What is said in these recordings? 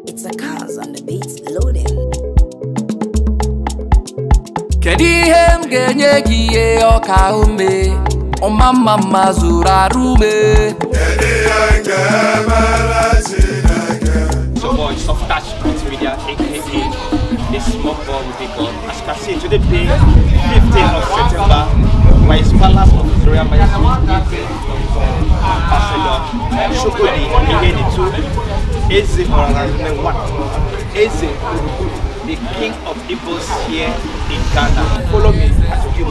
It's a cause on the beats loading. Kedu ihe m ga-enye gị ihe ọka ume ọma mma mma zuru arụ ume. Kedu ihe m ga-emere Chineke? So much Soft Touch Multimedia, aka the small boy with the God. As you can see, today being 15th of September, by his palace of His Royal Majesty Ambassador Chukwudi Ihenetu, Eze Orange 1, Eze Urugu, the king of Igbos here in Ghana. Follow me as you give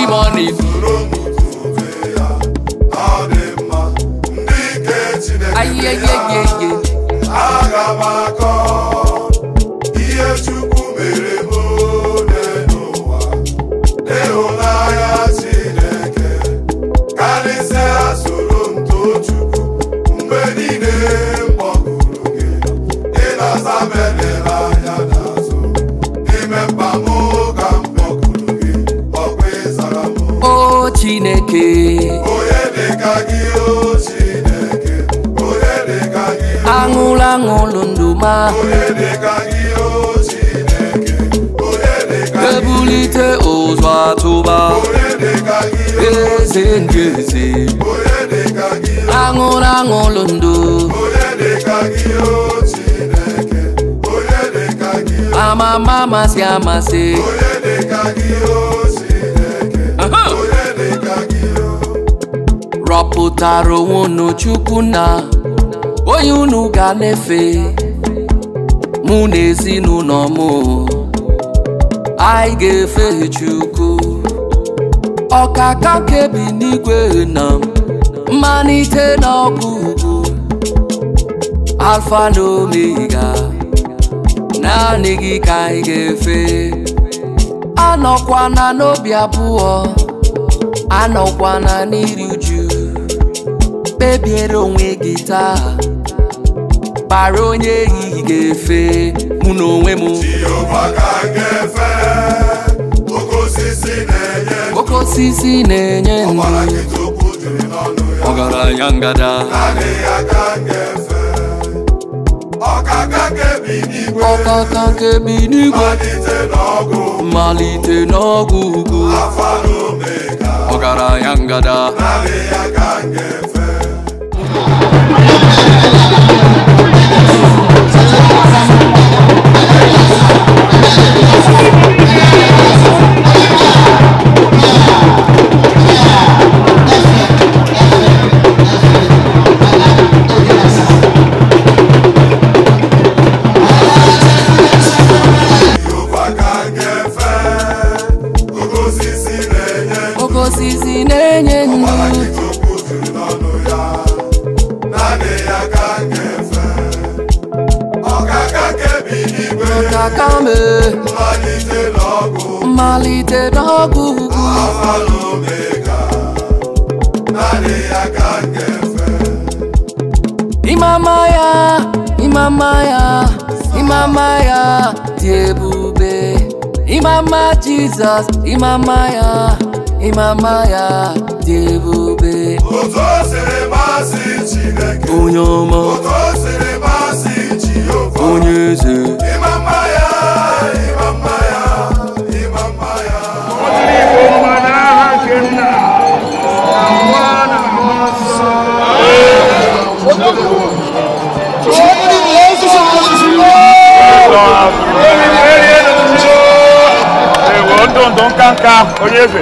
money. O Chineke, onye dịka gị, o Chineke, onye dịka gị, aṅụlụ aṅụlụ ndụ ma, onye dịka gị, o Chineke, onye dịka gị, ebulite ụzọ atụba, onye dịka gị, eze ndị eze, onye dịka gị, aṅụlụ aṅụlụ ndụ, onye dịka gị, o Chineke, onye dịka gị, ama ama amasị amasị, onye dịka gị, o Chineke, onye dịka gị, rọpụtara onwe unu Chukwu na onye unu ga na-efe, mụ na ezinụlọ m anyị ga-efe Chukwu. Ọkaka kebi n'igwe na mmalite na ọgwụgwụ, Alfa na Omega, naanị gị ka anyị ga-efe. Anọkwana n'obi abụọ, anọkwana n'iri uju, kpebiere onwe gị taa, kpara onye ehihie ga-efe. Mụ na onwe m, Jehova ka m ga-efe, oke osisi na-enye ndụ, oke osisi na-enye ndụ, ọbara gị tupu juru n'ọnụ ya, ọgaranya ngada, naanị ya ka m ga-efe, ọkaka kebi n'igwe, ọkaka nke bi n'igwe, malite n'ọgụ, mmalite n'ọgwụ ugwu, Alfa na Omega, ọgaranya ngada. Naanị ya ka m ga-efe. Jehova ka m ga-efe, oke osisi na-enye ndụ, Oke osisi na-enye ndụ, ọbara gị tupu juru n'ọnụ ya, naanị ya ka m ga-efe, ọkaka kebi n'igwe, ọkaka me, mmalite n'ọgụ, mmalite n'ọgwụ ugwu, Alfa na Omega, naanị ya ka m ga-efe. Ịmama ya, ịmama ya, ịmama ya dị ebube, ịmama Jizọs, ịmama ya, ịmama ya dị ebube. Otu o siri masị Chineke, Onye ọma, otu o siri masị Jehova, onye eze, ịma mma ya, ịma mma ya, ịma mma ya. Onye eze.